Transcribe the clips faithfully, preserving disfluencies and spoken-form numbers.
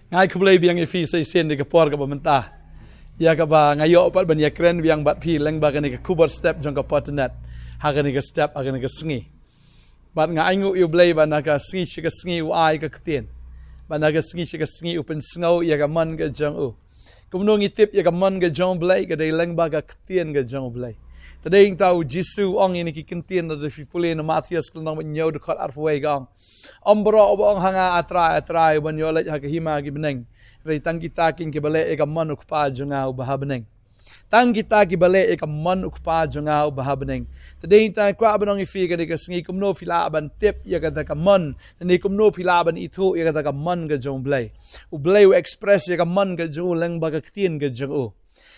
Nga ai khublei biang ïa phi sa shisien da ka por kaba mynta, ïa kaba nga ïoh pat ban ïakren biang bad phi lyngba kane ka khubor step jong ka Potternet ha kane ka step, ha kane ka sngi. Bad nga ainguh ïa U Blei ba na ka sngi sha ka sngi u ai ka ktien, ba na ka sngi sha ka sngi u pynsngew ïa ka mon ka jong u. Kumno ngi tip ïa ka mon ka jong U Blei? Ka dei lyngba ka ktien ka jong U Blei. Te dei hangta U Jisu u ong ïa kine ki ktien, lada phi pule na Mathaios ka lynnong ba hynñiew dkhot arphew wei, ka ong: Ym baroh uba ong ha nga, A Trai, A Trai, u ban ïoh leit ha ka hima ki bneng, hynrei tang kita kin, kiba leh ïa ka mon U Kpa jong nga uba ha bneng. Tang kita kiba leh ïa ka mon U Kpa jong nga uba ha bneng. Te dei hangta nga kwah ban ong ïa phi kane ka sngi, kumno phi lah ban tip ïa kata ka mon, ne kumno phi lah ban ithuh ïa kata ka mon ka jong U Blei. U Blei u express ïa ka mon ka jong u lyngba ka ktien ka jong u.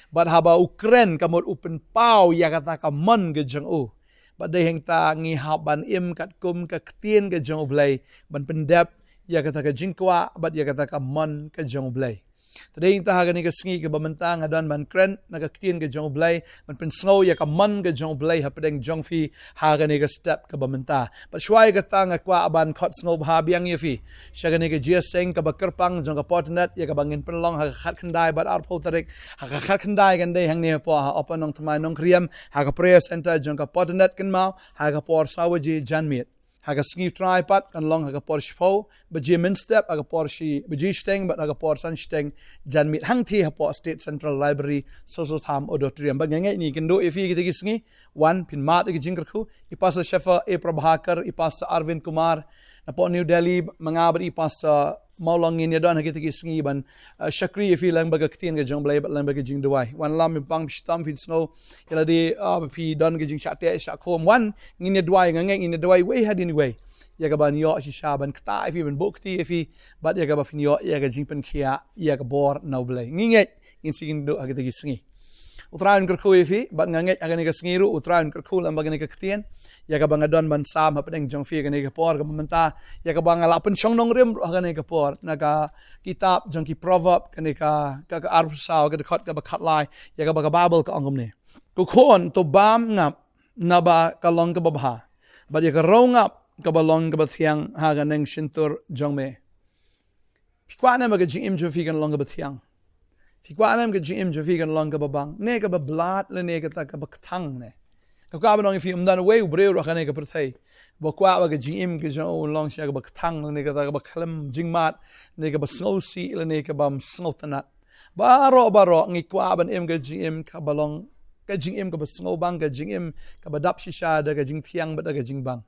Bad haba u kren, ka mut u pynpaw ïa kata ka mon ka jong u. Bad dei hangta ngi hap ban im katkum ka ktien ka jong U Blei, ban pyndep ïa kata ka jingkwah bad ïa kata ka mon ka jong U Blei. Te dei hangta ha kane ka sngi kaba mynta nga don ban kren na ka ktien ka jong U Blei, ban pynsngew ïa ka mon ka jong U Blei hapdeng jong phi ha kane ka step kaba mynta. Bad shuwa ïa kata nga kwah ban khot sngewbha biang ïa phi sha kane ka jingïaseng kaba kyrpang jong ka Potternet, ïa kaba ngin pynlong ha ka khatkhyndai bad arphew tarik. Ha ka khatkhyndai kan dei hangne hapoh ha Opa Nongthymmai Nongkhriem, ha ka prayer center jong ka Potternet kynmaw, ha ka por saw baje janmiet. Ha ka sngi U Trai pat kan long ha ka por shiphew baje mynstep, ha ka por shi baje shiteng bad ha ka por san shiteng janmiet, hangthie hapoh State Central Library, Soso Tham Auditorium. Bad nga ngeit ngi kynduh ïa phi kita ki sngi. Wan, phin mad ïa ki jingkyrkhu. I Pastor Shefa A Prabhakar, i Pastor Arvind Kumar napoh New Delhi, ma nga bad i Pastor Mawlong ngin ïa don ha kita ki sngi ban, uh, shakri ïa phi lyngba ka ktien ka jong U Blei bad lyngba ka jingduwai. Wan lam, phin pang, phi shitom, phin sngew ïa lade, uh, ba phi don ka jingshah teh shah khum. Wan, ngin ïa duwai, nga ngeit ngin ïa duwai wei hadien wei, ïa kaban ïoh shisha ban ktah ïa phi, ban buh kti ïa phi, bad ïa kaba phin ïoh ïa ka jingpynkhiah ïa ka bor na U Blei. Ngi ngeit ngin sa ïakynduh ha kita ki sngi. U Trai un kyrkhu ïa phi, bad nga ngeit ha kane ka sngi ruh U Trai un kyrkhu lyngba kane ka ktien, ïa kaba nga don ban sam hapdeng jong phi ha kane ka por kaba mynta, ïa kaba nga la pynshong nongrim ruh ha kane ka por, na ka kitab jong ki Proverb, kane ka, ka, ka arphew saw, ka dkhot kaba khatlai, ïa kaba ka Baibl ka ong kumne: Ko khun, to bam ngap, naba ka long kaba bha, bad ïa ka riew ngap kaba long kaba thiang ha ka neng shyntur jong me. Phi kwah ne em ba ka jingim jong phi kan long kaba thiang? Phi kwah ne em ka jingim jong phi kan long kaba bang, ne kaba blad, lane kata kaba kthang ne? Nga kwah ban ong ïa phi, ym don uwei u briew ruh ha kane ka pyrthei ba kwah ba ka jingim ka jong u long shisha kaba kthang, lane kata kaba khlem jingmad, lane kaba sngewsih, lane kaba sngewtynnat. Baroh baroh ngi kwah ban im ka jingim kaba long, ka jingim kaba sngewbang, ka jingim kaba dap shisha da ka jingthiang bad da ka jingbang.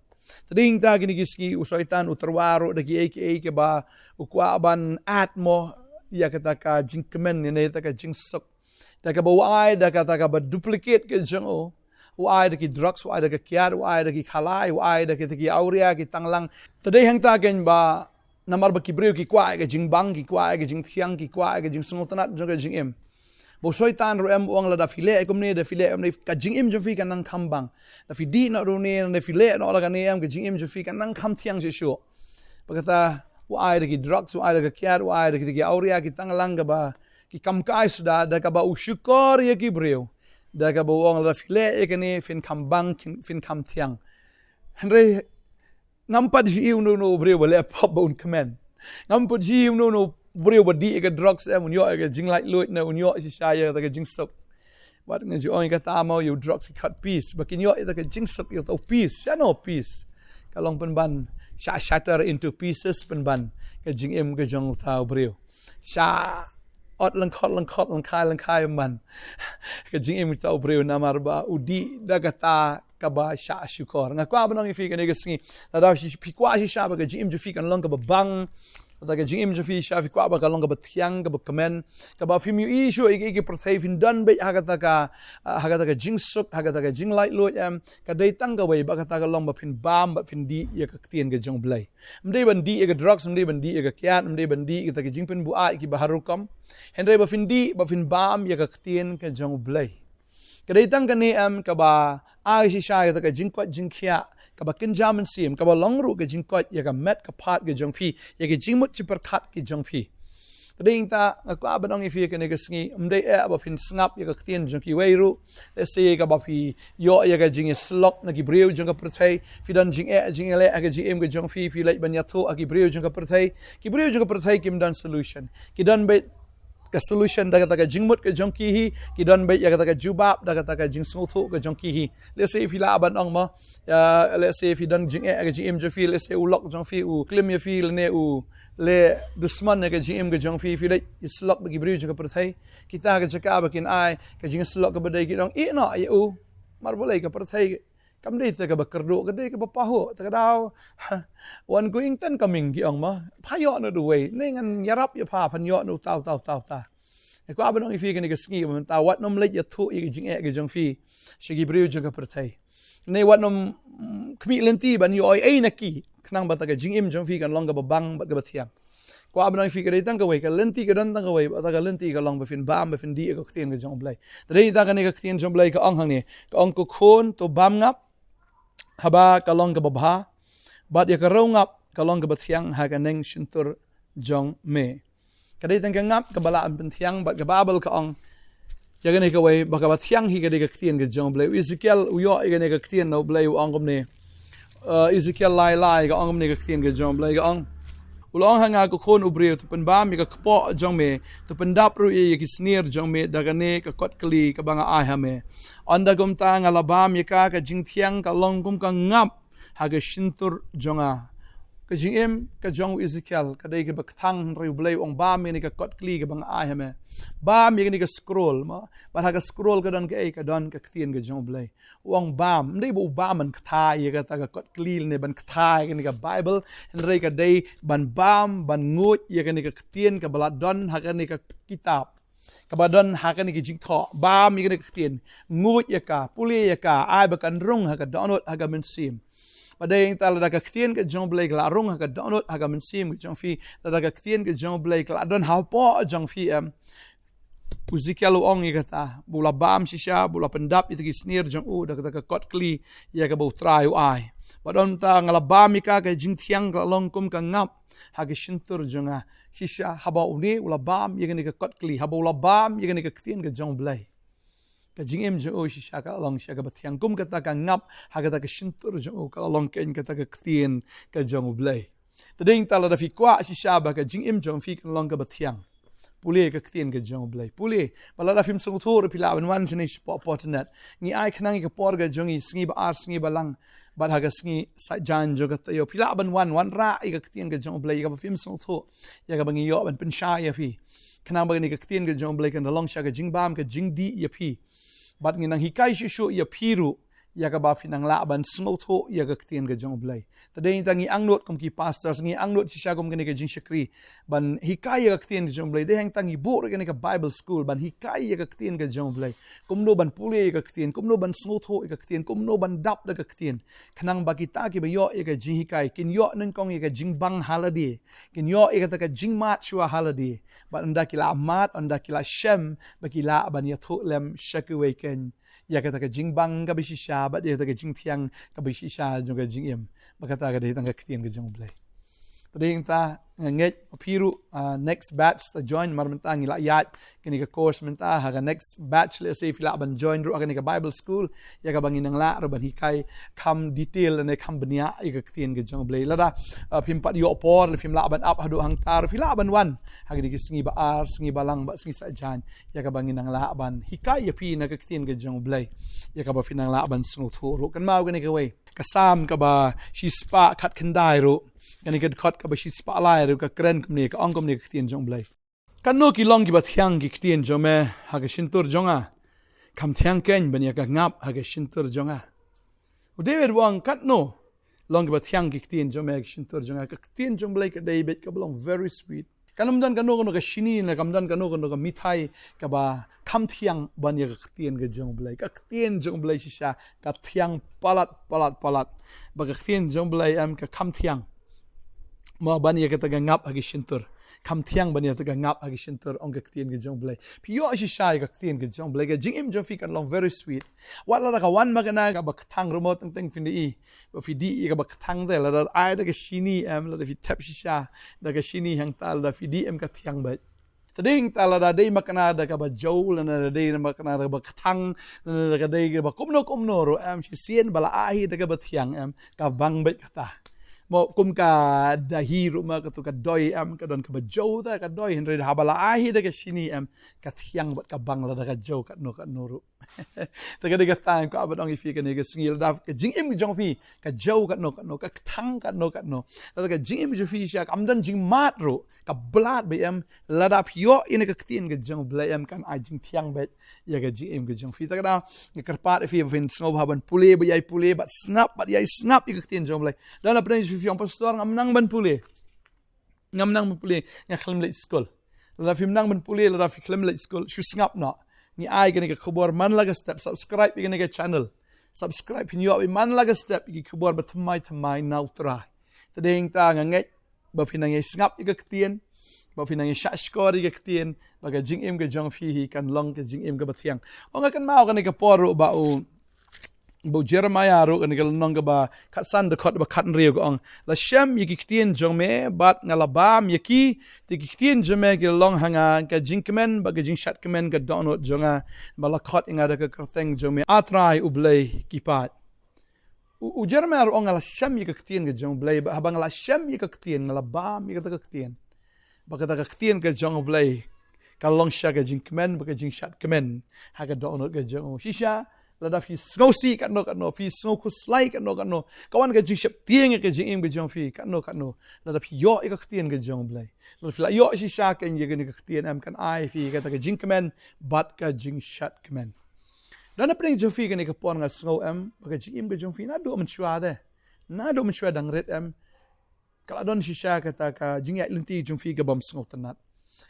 Te dei hangta kine ki sngi u Soitan u tyrwa ruh da kiei kiei kaba u kwah ban add mo ïa kata ka jingkmen, ïa kata ka jingsuk, da kaba u ai da kata kaba duplicate ka jong u. U ai da ki drugs, u ai da ka kiad, u ai da ki khalai, u ai da kita ki awria, ki tanglang. Te dei hangta kein ba namar ba ki briew ki kwah ïa ka jingbang, ki kwah ïa ka jingthiang, ki kwah ïa ka jingsngewtynnat jong ka jingim, ba u Soitan ruh em u ong, lada phi leh kumne, da phi leh kumne, ka jingim jong phi kan nang kham bang. Da phi dih noh ruh ne, da phi leh noh la kane em, ka jingim jong phi kan nang kham thiang shuh shuh. Ba kata u ai da ki drugs, u ai da ka kiad, u ai da kita ki awria, ki tanglang kaba ki kam kai suda, da kaba u shukor ïa ki briew, da kaba u ong, lada phi leh ïa kane phin kham bang, phin, phin kham thiang. Hynrei ngam pat ju ïohi uno uno u briew ba leh pop ba un kmen. Ngam pat ju ïohi uno uno u briew ba dih ïa ka drugs em un ïoh ïa ka jinglaitluid, ne un ïoh shisha ïa kata ka jingsuk. Bad nga ju ong ïa kata mo, ïa u drugs ki khot peace, ba kin ïoh ïa kata ka jingsuk, ïa kata u peace. Shano peace? Ka long pynban shah shatter into pieces pynban ka jingim ka jong uta u briew. Shah ot lyngkhot lyngkhot, lyngkhai lyngkhai man ka jingim uta u briew namar ba u dih da kata kaba shah shukor. Nga kwah ban ong ïa phi kane ka sngi, lada phi kwah shisha ba ka jingim jong phi kan long kaba bang, lada ka jingim jong phi shisha phi kwah ba kan long kaba thiang, kaba kmen, kaba phim ïohi shuh ïa ki, ïa ki pyrthei, phin don beit ha kata ka, ah, ha kata ka jingsuk, ha kata ka jinglaitluid em, ka dei tang kawei, ba kata ka long ba phin bam, ba phin dih ïa ka ktien ka jong U Blei. Ym dei ban dih ïa ka drugs, ym dei ban dih ïa ka kiad, ym dei ban dih ïa kata ka jingpynbuaid kiba har rukom. Hynrei ba phin dih, ba phin bam ïa ka ktien ka jong U Blei. Ka dei tang kane em kaba ai shisha ïa kata ka jingkoit jingkhiah kaba kynja mynsiem, kaba long ruh ka jingkoit ïa ka met ka phad ka jong phi, ïa ka jingmut jingpyrkhat ka jong phi. Te dei nangta nga kwah ban ong ïa phi kane ka sngi, ym dei eh ba phin sngap ïa ka ktien jong kiwei ruh. Lehse kaba phi ïoh ïa ka jingïasyllok na ki briew jong ka pyrthei, phi don jingeh jingïaleh ha ka jingim ka jong phi, phi leit ban ïathuh ha ki briew jong ka pyrthei. Ki briew jong ka pyrthei kim don solution. Ki don beit ka solution da kata ka jingmut ka jong ki hi, ki don beit ïa kata ka jubab da kata ka jingsngewthuh ka jong ki hi. Lehse phi lah ban ong mo, ïa, lehse phi don jingeh ha ka jingim jong phi, lehse u lok jong phi u klim ïa phi, lane u leh dusmon ïa ka jingim ka jong phi, phi leit ïasyllok bad ki briew jong ka pyrthei. Kita ha ka jaka ba kin ai ka jingïasyllok kaba dei, kin ong ïeh noh ïa u. Namar balei? Ka pyrthei kam dei te kaba kyrduh, ka dei kaba pahuh. Te ka daw, wan going ten coming, ki ong mo. Pha ïoh noh da uwei, ne ngan ïarap ïa pha, phan ïoh noh uta uta uta uta. Nga kwah ban ong ïa phi kane ka sngi ba mynta, wat nym leit ïathuh ïa ka jingeh ka jong phi sha ki briew jong ka pyrthei. Ne wat nym, mm, khmih lynti ban ïoh ei ei na ki, khnang ba kata ka jingim jong phi kan long kaba bang bad kaba thiang. Kwah ban ong ïa phi ka dei tang kawei ka lynti, ka don tang kawei, bad kata ka lynti ka long ba phin bam, ba phin dih ïa ka ktien ka jong U Blei. Te dei nangta kane ka ktien jong U Blei ka ong hangne, ka ong, ko khun, to bam ngap, haba ka long kaba bha, bad ïa ka riew ngap ka long kaba thiang ha ka neng shyntur jong me. Ka dei tang ka ngap kaba lah ban pynthiang, bad ka Baibl ka ong ïa kane kawei ba kaba thiang hi ka dei ka ktien ka jong U Blei. U Ezekiel u ïoh ïa kane ka ktien na U Blei, u ong kumne. Uh, Ezekiel lai lai ka ong kumne, ka ktien ka jong U Blei ka ong, u la ong ha nga, ko khun u briew, to pynbam ïa ka kpoh jong me, to pyndap ruh ïa ki snier jong me da kane ka kot kli kaba nga ai ha me. Ynda kumta nga la bam ïa ka, ka jingthiang ka long kum ka ngap ha ka shyntur jong nga. Ka jingim ka jong u Ezekiel ka dei kaba kthang, hynrei U Blei u ong, bam ïa kane ka kot kli kaba nga ai ha me. Bam ïa kane ka scroll mo. Bad ha ka scroll ka don kaei? Ka don ka ktien ka jong U Blei. U ong bam, ym dei ba u bam ban kthai ïa kata ka kot kli ne ban kthai ïa kane ka Baibl, hynrei ka dei ban bam, ban nguid ïa kane ka ktien kaba la don ha kane ka kitab, kaba don ha kane ka jingthoh. Bam ïa kane ka ktien, nguid ïa ka, pule ïa ka, ai ba kan rung ha ka dohnud, ha ka mynsiem. Bad dei nangta lada ka ktien ka jong U Blei ka la rung ha ka dohnud, ha ka mynsiem ka jong phi, lada ka ktien ka jong U Blei ka la don hapoh jong phi, em, u Ezekiel u ong ïa kata, ba u la bam shisha, ba u la pyndap ïa ki snier jong u da kata ka kot kli ïa kaba U Trai u ai. Bad ynda nga la bam ïa ka, ka jingthiang ka la long kum ka ngap ha ka shyntur jong nga. Shisha haba une u la bam ïa kane ka kot kli, haba u la bam ïa kane ka ktien ka jong U Blei, ka jingim jong u shisha ka la long shisha kaba thiang, kum kata ka ngap ha kata ka shyntur jong u ka la long keiñ kata ka ktien ka jong U Blei. Te dei nangta lada phi kwah shisha ba ka jingim jong phi kan long kaba thiang, pule ka ktien ka jong U Blei. Pule, bad lada phim sngewthuh ruh phi lah ban wan shane shapoh portal. Ngi ai khnang ïa ka por ka jong ngi sngi ba ar, sngi ba lang, bad ha ka sngi Saitjaiñ jong ka taïew phi lah ban wan, wanrah ïa ka ktien ka jong U Blei ïa kaba phim sngewthuh, ïa kaba ngi ïoh ban pynshai ïa phi. Khnang ba kane ka ktien ka jong U Blei kan da long shisha ka jingbam, ka jingdih ïa phi. Bad ngin nang hikai shuh shuh ïa phi ruh ïa kaba phin nang lah ban sngewthuh ïa ka ktien ka jong U Blei. Te dei nangta ngi angnud kum ki pastors, ngi angnud shisha kum kane ka jingshakri ban hikai ïa ka ktien ka jong U Blei. Dei hangta ngi buh ruh kane ka Bible school ban hikai ïa ka ktien ka jong U Blei, kumno ban pule ïa ka ktien, kumno ban sngewthuh ïa ka ktien, kumno ban dap da ka ktien. Khnang ba kita kiba ïoh ïa ka jinghikai kin ïoh nyngkong ïa ka jingbang ha lade, kin ïoh ïa kata ka jingmad shuwa ha lade. Bad ynda ki la mad, ynda ki la shem, ba ki lah ban ïathuh lem sha kiwei keiñ ïa kata ka jingbang kaba shisha bad ïa kata ka jingthiang kaba shisha jong ka jingim. Bad kata ka dei tang ka ktien ka jong U Blei. Te dei nangta nga ngeit ma phi ruh, ah, next batch sa join, namar mynta ngi la ïaid kane ka course mynta, ha ka next batch lehse phi lah ban join ruh ha kane ka Bible school ïa kaba ngin nang lah ruh ban hikai kham detail ne kham bniah ïa ka ktien ka jong U Blei. Lada, ah, phim pat ïoh por, lada phim lah ban ap haduh hangta ruh phi lah ban wan ha kine ki sngi ba ar, sngi ba lang bad sngi Saitjaiñ ïa kaba ngin nang lah ban hikai ïa phi na ka ktien ka jong U Blei, ïa kaba phin nang lah ban sngewthuh ruh. Kynmaw kane kawei, ka Salm kaba shispah khatkhyndai ruh, kane ka dkhot kaba shispah lai ruh ka kren kumne, ka ong kumne ka ktien jong U Blei: Katno ki long kiba thiang ki ktien jong me ha ka shyntur jong nga! Kham thiang keiñ ban ïa ka ngap ha ka shyntur jong nga. U David u ong, katno long kiba thiang ki ktien jong me ha ka shyntur jong nga. Ka ktien jong U Blei ka dei beit kaba long very sweet. Kan ym don kano kano ka shini ne kam don kano kano ka mithai kaba kham thiang ban ïa ka ktien ka jong U Blei. Ka ktien jong U Blei shisha ka thiang palat, palat, palat. Ba ka ktien jong U Blei em ka kham thiang mo ban ïa kata ka ngap ha ki shyntur. Kham thiang ban ïa kata ka ngap ha ki shyntur, ong ka ktien ka jong U Blei. Phi ïoh shisha ïa ka ktien ka jong U Blei, ka jingim jong phi kan long very sweet. Wat lada ka wan ma kane kaba kthang ruh mo, teng teng phin ïohi ba phi dih ïa kaba kthang te, lada ai da ka shini em, lada phi thep shisha da ka shini hangta, lada phi dih em ka thiang beit. Te dei ta lada dei makna da kaba jew, lada dei makna da kaba kthang, lada ka dei kaba kumno kumno ruh em, shisien ba la ai hi da kaba thiang em, ka bang beit kata. Mo kum ka dahi ruh ma katu ka doi em, ka don kaba jew ta ka doi, hynrei haba la ai hi da ka shini em, ka thiang bad ka bang lada ka jew katno katno ruh. Te ka dei kata nga kwah ban ong ïa phi kane ka sngi, lada ka jingim ka jong phi ka jew katno katno, ka kthang katno katno, lada ka jingim ka jong phi shisha kam don jingmad ruh, ka blad beit em, lada phi ïoh ïa kane ka ktien ka jong U Blei em, kan ai jingthiang beit ïa ka jingim ka jong phi. Te ka dei nga kyrpad ïa phi ba phin sngewbha ban pule, ba ïai pule, bad sngap, bad ïai sngap ïa ka ktien jong U Blei. Don hapdeng jong phi ong, pastor, ngam nang ban pule. Ngam nang ban pule, nga khlem leit skul. Lada phim nang ban pule, lada phi khlem leit skul, shu sngap noh. Ngi ai kane ka khubor man la ka step, subscribe ïa kane ka channel. Subscribe, phin ïoh man la ka step ïa ki khubor ba thymmai thymmai na U Trai. Te dei ta nga ngeit ba phin nang ïai sngap ïa ka ktien, ba phin nang ïai shah shkor ïa ka ktien, ba ka jingim ka jong phi hi kan long ka jingim kaba thiang. Ong nga kynmaw kane ka por ruh ba u ba u Jeremiah ruh kane ka lynnong kaba khatsan, dkhot ba khathynriew ka ong, la shem ïa ki ktien jong me bad nga la bam ïa ki, te ki ktien jong me ki la long ha nga ka jingkmen bad ka jingshad kmen ka dohnud jong nga, ba la khot ïa nga da ka kyrteng jong me, A Trai U Blei ki paid. U, u Jeremiah ruh ong, nga la shem ïa ka ktien ka jong U Blei, bad haba nga la shem ïa ka ktien, nga la bam ïa kata ka ktien, ba kata ka ktien ka jong U Blei ka long shisha ka jingkmen bad ka jingshad kmen ha ka dohnud ka jong u. Shisha lada phi sngewsih katno katno, phi sngewkhuslai katno katno, ka wan ka jingsheptieng ïa ka jingim ka jong phi katno katno, lada phi ïoh ïa ka ktien ka jong U Blei, lada phi la ïoh shisha ka ïa kane ka ktien em, kan ai phi kata ka jingkmen bad ka jingshad kmen. Don hapdeng jong phi kane ka por, nga sngew em ba ka jingim ka jong phi naduh mynshuwa de, naduh mynshuwa dang rit em, ka la don shisha kata ka jingïaid lynti jong phi ka bym sngewtynnat.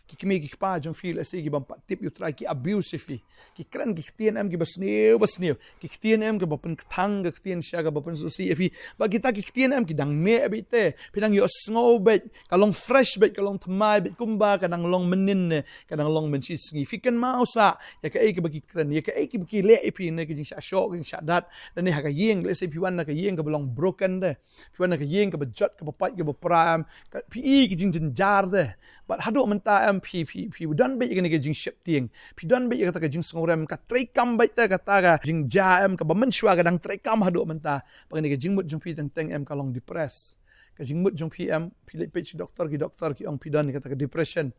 Ki kmie ki kpa jong phi lehse ki bym pat tip ïa U Trai ki abuse ïa phi. Ki kren ki ktien em kiba sniew ba sniew. Ki ktien em kiba pynkthang, ki ktien shisha kiba pynsngewsih ïa phi. Bad kita ki ktien em ki dang neh beit te. Phi dang ïohsngew beit, ka long fresh beit, ka long thymmai beit, kumba ka dang long mynnin ne ka dang long mynshisngi. Phi kynmaw sa ïa kaei kaba ki kren, ïa kaei kaba ki leh ïa phi, ne ka jingshah shoh, ka jingshah dat, lane ha ka ïing, lehse phi wan na ka ïing kaba long broken te. Phi wan na ka ïing kaba jot, kaba pait, kaba pra em, ka, phi i ka jingjynjar te. Bad haduh mynta em phi, phi, phi don beit ïa kane ka jingsheptieng, phi don beit ïa kata ka jingsngewrem, ka treikam beit te kata ka jingjia em, kaba mynshuwa ka dang treikam haduh mynta. Bad kane ka jingmut jong phi teng teng em ka long depress. Ka jingmut jong phi em, phi leit peit sha doktor, ki doktor ki ong phi don ïa kata ka depression,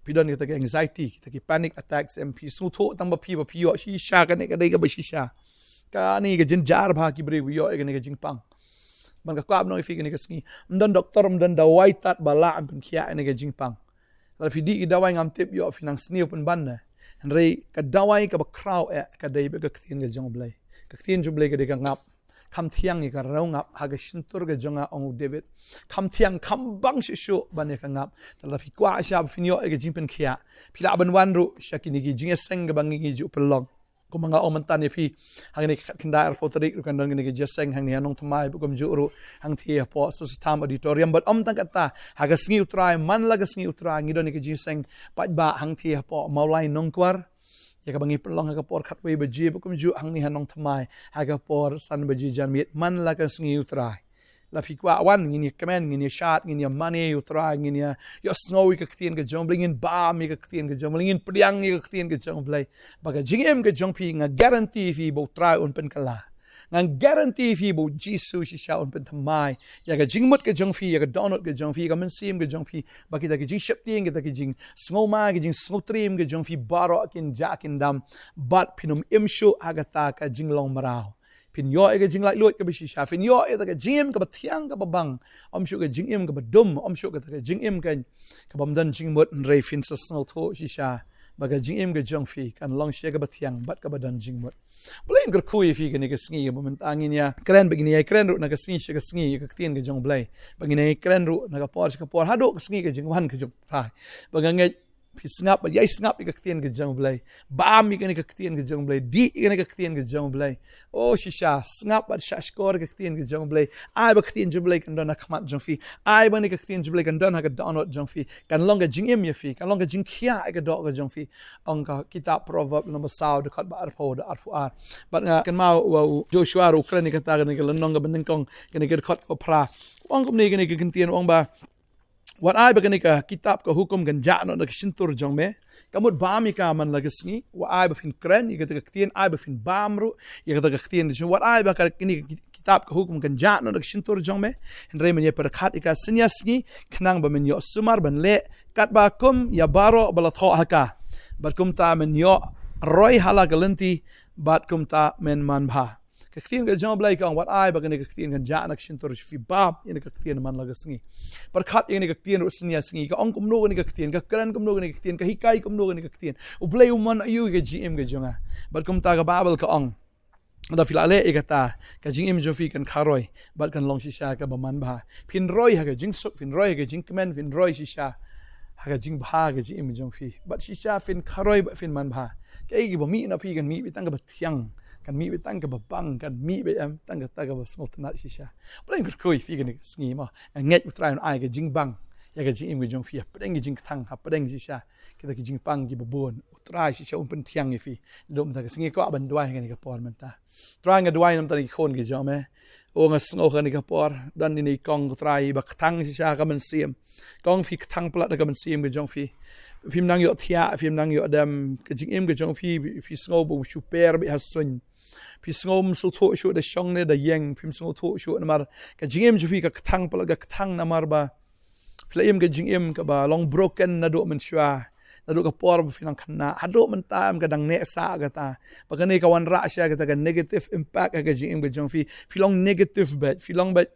phi don ïa kata ka anxiety, kita ki panic attacks em, phi sngewthuh tang ba phi, ba phi ïoh shisha, kane ka dei kaba shisha. Kane ka jynjar bha ki briew ba ïoh ïa kane ka jingpang. Ban ka kwah ban ong ïa phi kane ka sngi, ym don doktor, ym don dawai tad ba lah ban pynkhiah ïa kane ka jingpang. Lada phi dih ki dawai ngam tip, ïoh phi nang sniew pynban ne. Hynrei ka dawai kaba khraw eh ka dei beit ka ktien ka jong U Blei. Ka ktien jong U Blei ka dei ka ngap. Kham thiang ïa ka riew ngap ha ka shyntur ka jong nga, ong u David. Kham thiang, kham bang shuh shuh ban ïa ka ngap. Te lada phi kwah shisha ba phin ïoh ïa ka jingpynkhiah, phi lah ban wan ruh sha kine ki jingïaseng kaba ngi, ngi ju pynlong. Kumba nga ong mynta ïa phi, hangne ka khatkhyndai arphew tarik ruh kan don kane ka jingïaseng hangne ha Nongthymmai, bad kumjuh ruh hangtei hapoh Sositham Auditorium. Bad ym tang kata, ha ka sngi U Trai, man la ka sngi U Trai ngi don ïa ka jingïaseng paidbah hangtei hapoh Mawlai Nongkwar, ïa kaba ngi pynlong ha ka por khatwei baje, bad kumjuh hangne ha Nongthymmai ha ka por san baje janmiet man la ka sngi U Trai. Lada phi kwah wan, ngin ïa kmen, ngin ïa shad, ngin ïa mane ïa U Trai, ngin ïa ïohsngew ïa ka ktien ka jong U Blei, ngin bam ïa ka ktien ka jong U Blei, ngin pdiang ïa ka ktien ka jong U Blei. Ba ka jingim ka jong phi, nga guarantee phi ba U Trai un pynkylla. Nga guarantee phi ba U Jisu shisha un pynthymmai ïa ka jingmut ka jong phi, ïa ka dohnud ka jong phi, ïa ka mynsiem ka jong phi. Ba kita ki jingsheptieng, kita ki jingsngewma, ki jingsngewtriem ka jong phi baroh kin jah kin dam. Bad phin ym im shuh ha kata ka jinglong mraw. Phin ïoh ïa ka jinglaitluid kaba shisha, phin ïoh ïa ka jingim kaba thiang kaba bang. Ym shuh ka jingim kaba dum, ym shuh kata ka jingim ka, kaba ym don jingmut, hynrei phin sa sngewthuh shisha ba ka jingim ka jong phi kan long shisha kaba thiang bad kaba don jingmut. Balei ngin kyrkhu ïa phi kane ka sngi, ba mynta ngin ïa kren, ba ngin ïa kren ruh na ka sngi sha ka sngi ïa ka ktien ka jong U Blei. Ba ngin ïa kren ruh na ka por sha ka por haduh ka sngi ka jingwan ka jong U Trai. Ba nga ngeit phi sngap bad ïai sngap ïa ka ktien ka jong U Blei. Bam ïa kane ka ktien ka jong U Blei. Dih ïa kane ka ktien ka jong U Blei. Oh shisha, sngap bad shah shkor ïa ka ktien ka jong U Blei. Ai ba ka ktien jong U Blei kan don ha khmat jong phi. Ai ba kane ka ktien jong U Blei kan don ha ka dohnud jong phi. Kan long ka jingim ïa phi. Kan long ka jingkhiah ïa ka doh ka jong phi. Ong ka kitab Proverb lynnong ba saw, dkhot ba arphew, da arphew ar. Bad nga kynmaw ba u Joshua ruh u kren ïa kata, kane ka lynnong kaba nyngkong, kane ka dkhot kaba phra. Ong kumne kane ka ktien, ong ba Wat ai ba kane ka kitab ka hukum kan jah noh na ka shyntur jong me. Ka mut bam ïa ka man la ka sngi. Wat ai ba phin kren ïa kata ka ktien, ai ba phin bam ruh ïa kata ka ktien. Wat ai ba kane ka kitab ka hukum kan jah noh na ka shyntur jong me. Hynrei men ïa pyrkhat ïa ka synñia sngi, khnang ba men ïoh sumar ban leh katba kum ïa baroh ba la thoh ha ka. Bad kumta men ïoh roi ha la ka lynti, bad kumta men manbha. Ka ktien ka jong U Blei ka ong, wat ai ba kane ka ktien kan jah na ka shyntur jong phi, bam ïa kane ka ktien man la ka sngi. Pyrkhat ïa kane ka ktien ruh synñia sngi, ka ong kumno kane ka ktien, ka kren kumno kane ka ktien, ka hikai kumno kane ka ktien. U Blei u mon aïu ïa ka jingim ka jong nga. Bad kumta ka Baibl ka ong, lada phi la leh ïa kata, ka jingim jong phi kan kharoi bad kan long shisha kaba manbha. Phin roi ha ka jingsuk, phin roi ha ka jingkmen, phin roi shisha ha ka jingbha ka jingim jong phi. Bad shisha phin kharoi bad phin manbha. Kaei kaba mih na phi kan mih beit tang kaba thiang, kan mih beit tang kaba bang, kan mih beit em tang kata kaba sngewtynnat shisha. U Blei un kyrkhu ïa phi kane ka sngi mo. Nga ngeit U Trai un ai ka jingbang ïa ka jingim ka jong phi hapdeng ka jingkthang, hapdeng shisha kita ki jingpang kiba bun. U Trai shisha un pynthiang ïa phi. Naduh mynta ka sngi kwah ban duwai ha kane ka por mynta. Trai, nga duwai namar kine ki khun ki jong me. O, nga sngew ha kane ka por don ine i kong, ko Trai, ba kthang shisha ha ka mynsiem. Kong, phi kthang palat ha ka mynsiem ka jong phi. Phim nang ïoh thiah, phim nang ïoh dem, ka jingim ka jong phi, phi sngew ba u shu per beit ha suiñ. Phi sngew ym sngewthuh shuh da shong ne da ïeng, phim sngewthuh shuh namar ka jingim jong phi ka kthang palat, ka kthang namar ba phi la im ka jingim kaba long broken naduh mynshuwa. Naduh ka por ba phi nang khynnah haduh mynta em ka dang neh sah kata. Ba kane ka wanrah sha kata ka negative impact ha ka jingim ka jong phi. Phi long negative beit, phi long beit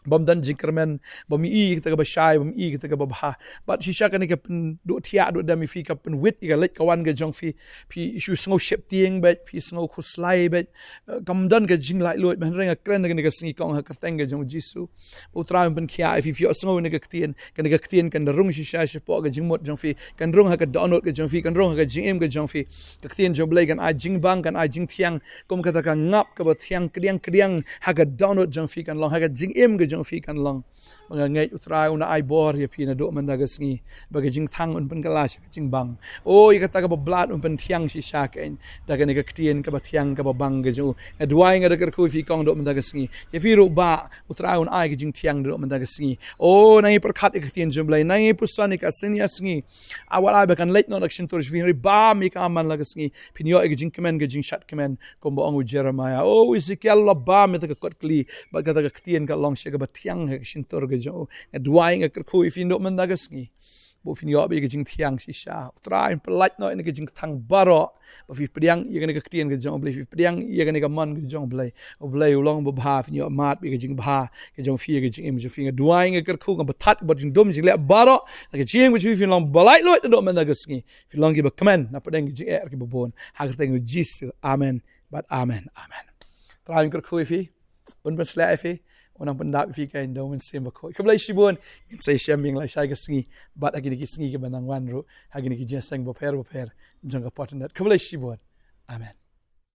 bym don jingkyrmen, bym i kata kaba shai, bym i kata kaba bha. Bad shisha kane ka pynduh thiah duh dem ïa phi, ka pynwit ïa ka leit ka wan ka jong phi. Phi shu sngew sheptieng beit, phi sngew khuslai beit. Eh, kam don ka jinglaitluid, hynrei nga kren kane ka sngi kong ha ka kyrteng ka jong U Jisu. U Trai un pynkhiah ïa phi, phi ïohsngew ïa kane ka ktien, kane ka ktien kan rung shisha shapoh ka jingmut jong phi, kan rung ha ka dohnud ka jong phi, kan rung ha ka jingim ka jong phi. Ka ktien jong U Blei kan ai jingbang, kan ai jingthiang, kum kata ka ngap kaba thiang kdiang kdiang ha ka dohnud jong phi kan long, ha ka jingim ka jong phi kan long. Ba nga ngeit U Trai un ai bor ïa phi naduh mynta ka sngi, ba ka jingkthang un pynkylla sha ka jingbang. O, ïa kata kaba blat un pynthiang shisha kein da kane ka ktien kaba thiang kaba bang ka jong u. Nga duwai, nga da kyrkhu ïa phi kong naduh mynta ka sngi. Ïa phi ruh bah, U Trai un ai ka jingthiang naduh mynta ka sngi. O, nang ïa pyrkhat ïa ka ktien jong U Blei, nang ïa puson ïa ka synñia sngi. Wat ai ba kan leit noh na ka shyntur jong phi, hynrei bam ïa ka man la ka sngi. Phin ïoh ïa ka jingkmen, ka jingshad kmen. Kumba ong u Jeremiah, o, u Ezekiel u la bam ïa kata ka kot kli bad kata ka ktien ka long shisha kaba thiang ha ka shyntur ka jong u. Nga duwai, nga kyrkhu ïa phi naduh mynta ka sngi, ba phin ïoh beit ïa ka jingthiang shisha. U Trai un pyllait noh ïa ka jingkthang baroh, ba phi pdiang ïa kane ka ktien ka jong U Blei, phi pdiang ïa kane ka mon ka jong U Blei. U Blei u long babha, phin ïoh mad beit ïa ka jingbha ka jong phi ha ka jingim jong phi. Nga duwai, nga kyrkhu, nga batai bad jingdum jingleh baroh, ha ka jingim ka jong phi phin long ba laitluid naduh mynta ka sngi. Phin long kiba kmen na pdeng ki jingeh kiba bun. Ha ka kyrteng U Jisu. Amen. Bad amen. Amen. Trai un kyrkhu ïa phi, un pynshlur ïa phi, un nang pyndap ïa phi kein da U Mynsiem Bakhuid. Khublei shibun. Ngin sa ïashem biang lashai ka sngi bad ha kine ki sngi kiba nang wan ruh, ha kine ki jingïaseng bapher bapher jong ka Pop Internet. Khublei shibun. Amen.